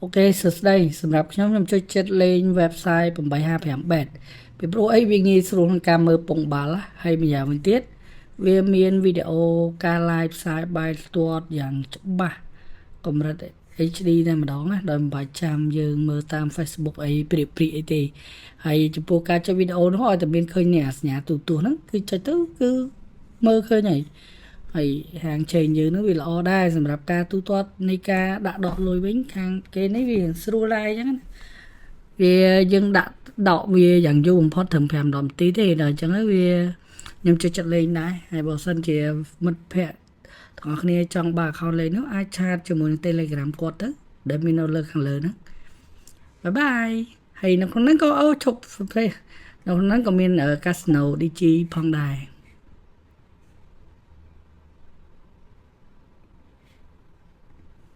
OK សួស្តីសម្រាប់ខ្ញុំខ្ញុំចូលចិត្តលេង website 855 bet ពីព្រោះអីវាងាយស្រួលក្នុងការមើលពងបាល់ហើយម្យ៉ាងវិញទៀតវាមានវីដេអូការ live ផ្សាយបែបស្ទាត់យ៉ាងច្បាស់កម្រិត HD តែម្ដងណាដោយមិនបាច់ចាំយើងមើលតាម Facebook អីព្រាកព្រាកអីទេហើយចំពោះការចុចវីដេអូនោះឲ្យតែមានឃើញនេះអាសញ្ញាទូទស្សន៍ហ្នឹងគឺចុចទៅគឺមើលឃើញហើយហើយហាងឆេងយើងហ្នឹងវាល្អដែរសម្រាប់ការទូទាត់នៃការដាក់ដកលុយវិញខាងគេនេះវាស្រួលដែរអញ្ចឹងណាវាយើងដាក់ដកវាយ៉ាងយូរបំផុតត្រឹម5 10នាទីទេដល់អញ្ចឹងទៅវាខ្ញុំចូលចិត្តលេងដែរហើយបើសិនជាមិត្តភ័ក្តិទាំងអស់គ្នាចង់បើក account លេងនោះអាច chat ជាមួយនឹង Telegram គាត់ទៅដែលមាននៅលើខាងលើហ្នឹង bye bye ហើយនៅក្នុងហ្នឹងក៏អូឈប់ surprise នៅក្នុងហ្នឹងក៏មាន Casino DG ផងដែរ។